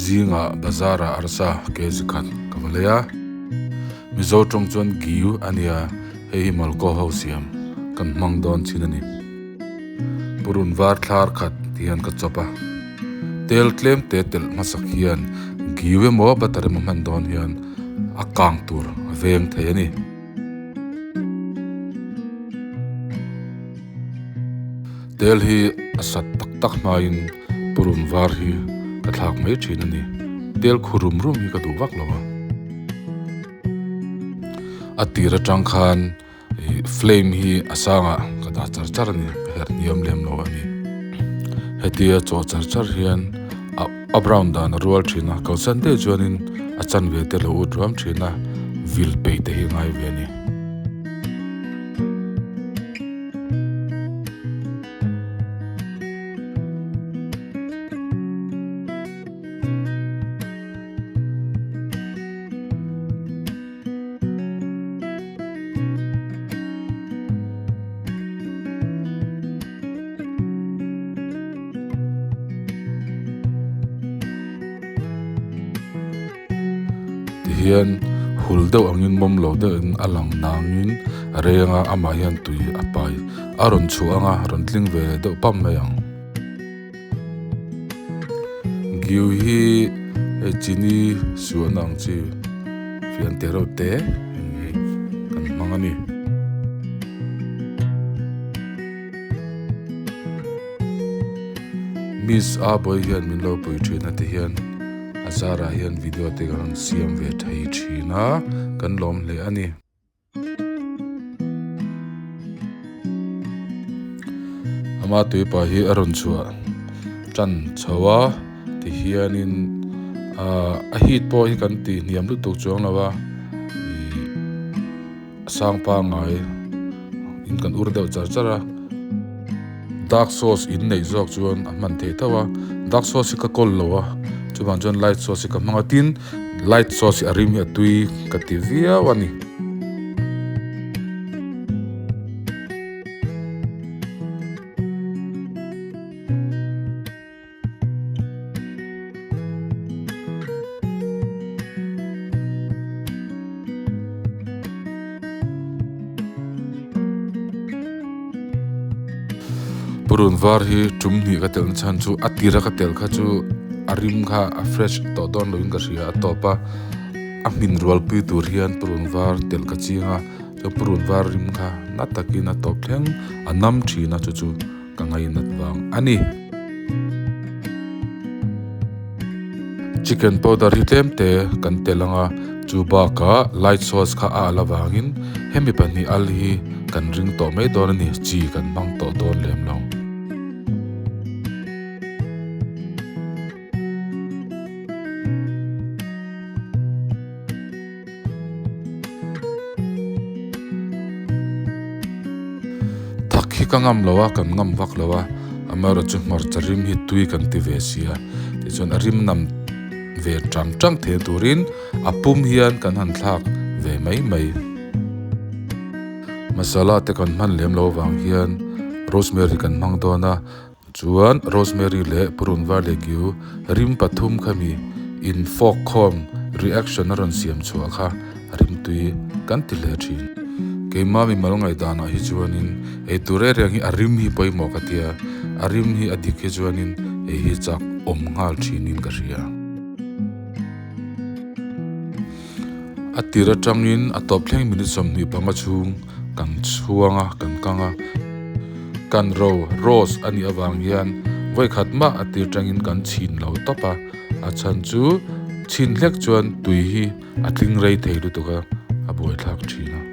Zingah bazar ah arsa kg khat ka va lei a, Mizo tawng chuan giu a nia, hei hi Malkaw ho siam kan hmang dawn thin a ni. Purun var thlar khat ti hian ka chawp a, tel tlem te telh hmasak hian giu emaw butter emaw hman dawn hian a kang tur a veng thei a ni. Tel hi a sat tak tak hmain purun var hi ka thlak mai thin a ni. Tel khu rum rum hi ka duh vak lo a. A tir atang khan ih flame hi a sangah ka dah char char a ni, ka herh hniam lem lo a ni. Hetia chaw char char hian a a brown dan a rual thin a, kalsan daih chuanin a chanve te lo ut ruam thin a, vil peih te hi ngai ve a ni. Tihian hul deuh angin mawm lo deuhin a lang nangin a rei anga amah hian tui a pai a rawn chhuah anga rawn tling ve leh deuh pam mai ang. Giu hi hei chini suahna ang chi fian te reuh te heng hi kan hmang a ni. Miss a bawi hian min lo pui thin a ti hian a zarah hian video te kan rawn siam ve thei thin a kan lawm hle a ni. Ama tuipa hi a rawn chhuah tan chho a ti hianin ahh a heat pawh hi kan ti hniam lutuk chuang lo a ihh a sang pangngai in kan ur deuh char char a dark sauce in neih zawk chuan a hman theih tho a dark sauce hi ka kawl lo a chuvang chuan light sauce hi ka hmang a tin light sauce hi a rim hi a tui ka ti viau a ni. Purun var hi tum hnih ka telh na chhan chu a tira ka telh kha chu a rim kha a fresh tawh dawn loin ka hria a tawp a a hmin rual pui tur hian purun var telh ka ching a chuan purun var rim kha na takin a tawp thleng a nam thin a chu chu. Ka ngainat vang a ni. Chicken powder hi tlem te kan tel ang a, chu bakah light sauce kha a al avangin hemi pahnih al hi kan ring tawh mai dawn a ni, chi kan hmang tawh dawn lem lo. Thak hi ka ngam lo a, kan ngam vak lo a, amaherawhchu hmarcha rim hi tui kan ti ve si a, tichuan a rim nam ve tang tang thei turin a pum hian kan han thlak ve mai mai. Masala te kan hman lem lo avang hian rosemary kan hmang dawn a, Chuan Rosemary leh Purunvar leh Giu rim pathum khami in fawk khawm reaction a rawn siam chhuah kha rimtui kan ti hle thin. Keimah mimal ngaihdanah hi chuanin ei tur reng reng hi a rim hi pawimawh ka tia, a rim hi a dik hi chuanin ei hi chak awm nghal thinin ka hria. A tir atangin a tawp thleng minute 25 chhung kan chhuang a, kan kang a. Kan ro, rose, a nih avang hian vawikhat mah a tir tangin kan chhin lo tawp a, a chhan chu chhin hlek chuan tui hi a tling rei thei lutuk a, a buaithlak thin a.